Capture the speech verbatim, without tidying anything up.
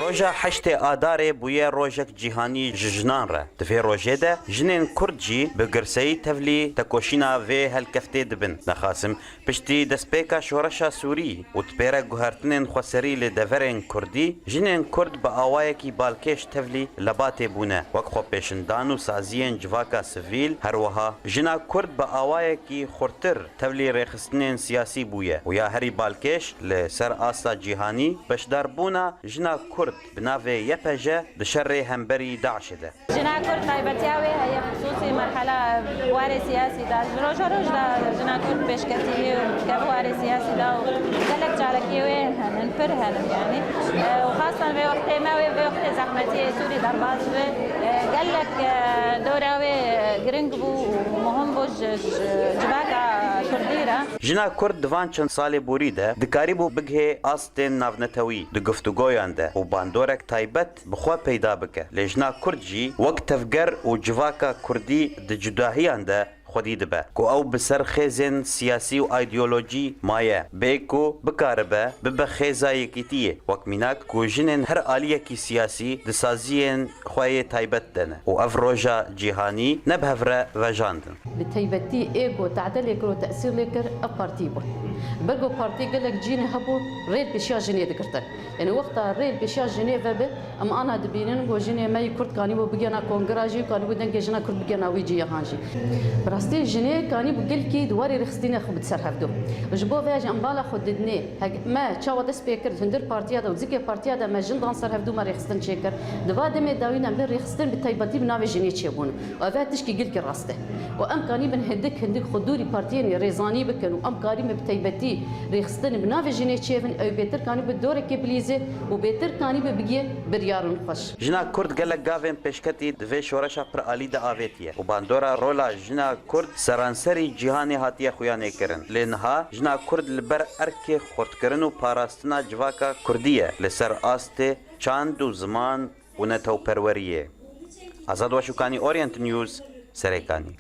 Roja heştê Adarê bûye rojek cîhanî ji jinan re. Di vê rojê de jinên Kurd jî bi girseyî tevlî tekoşîna vê helkeftê dibin. Nexasim piştî destpêka şoreşa Sûrî û di pêre guhertinên xweserî li deverên Kurdî, jinên Kurd bi awayekî balkêş tevlî lebatê bûne, wek xwepêşindan û saziyên civaka sivîl, her wiha jina Kurd bi awayekî xurtir tevlî rêxistinên siyasî bûye û ya herî balkêş li ser asta cîhanî beşdarbûna jina Kurd bi navê Y P J di şerê hemberî DAIŞê de. Jina Kurd taybetiya wê heye, xisûsî merhela warê siyasî de. Ji roja roj de jina Kurd pêşketî ye û dikeve warê siyasî de û gelek çalakiyê wê henin, pir henin yanî. E, û xastan vê wextê me wê, vê wextê zehmetî yê Sûrî derbas bi, e, gelek, e, dora wê giring bû û muhim bû ji, ji civaka Kurdî re. Jina Kurd di van çend salê borî de dikarîbû bigihê astên navnetewî di guftûgoyan de û bandorek taybet bi xwe peyda bike. Lê jina Kurd jî wek tevger û civaka Kurdî di cudahiyan de xwedî dibe ku ew bi ser xêzên siyasî û aydiyolojî maye, bê ku bikaribe bibe xêza yekîtiyê, wek mînak ku jinên her aliyekî siyasî di saziyên xwe yê taybet de ne û ev roja cîhanî ne bi hev re vejandin. Bi taybetî ê ku tehdê lê kir û tesîr lê kir, ev partî bû. Ber ku partî gelek cînê hebû, rê li pêşiya jinê digirtin. Yanî wexta rê li pêşiya jinê vebe, em ana dibînin ku jinê me yî Kurd kanîbû bigihena kongira jî, kanîbû dengê jina Kurd bigihena wî cî ya han jî. Bi rastî jinê kanîbû gelkî di warê rêxistinê xwe bide ser hevdû. Ji bo vê jî em bala xwe didinê. Hek me çawa dest pê kir, hundir partiya de û zikê partiya de me jin dan ser hevdû, me rêxistin çêkir. Di va demê dawî de em bê rêxistin bi taybetî bi navê jinê çêbûn. Û ev tişkî gelkî rast e. Û em kanîbin hindik hindik xwe dûrî partiyên rêzanî bikin û em kanîbin bi taybetî rêxistin bi navê jinê çêbin, ew bêtir kanîbe dorekê bilîze û bêtir kanîbe bigihê biryarên xweş. Jina Kurd gelek gavên pêşketî di vê şoreşa piralî de avêtiye û bandora rola jina Kurd seranserî cîhanê hatiye xuyanêkirin. Lê niha jina Kurd li ber erkê xurtkirin û parastina civaka Kurdî ye li ser astê çand û ziman û netewperweriyê. Azad Weşûkanî, Orient News, Serêkanî.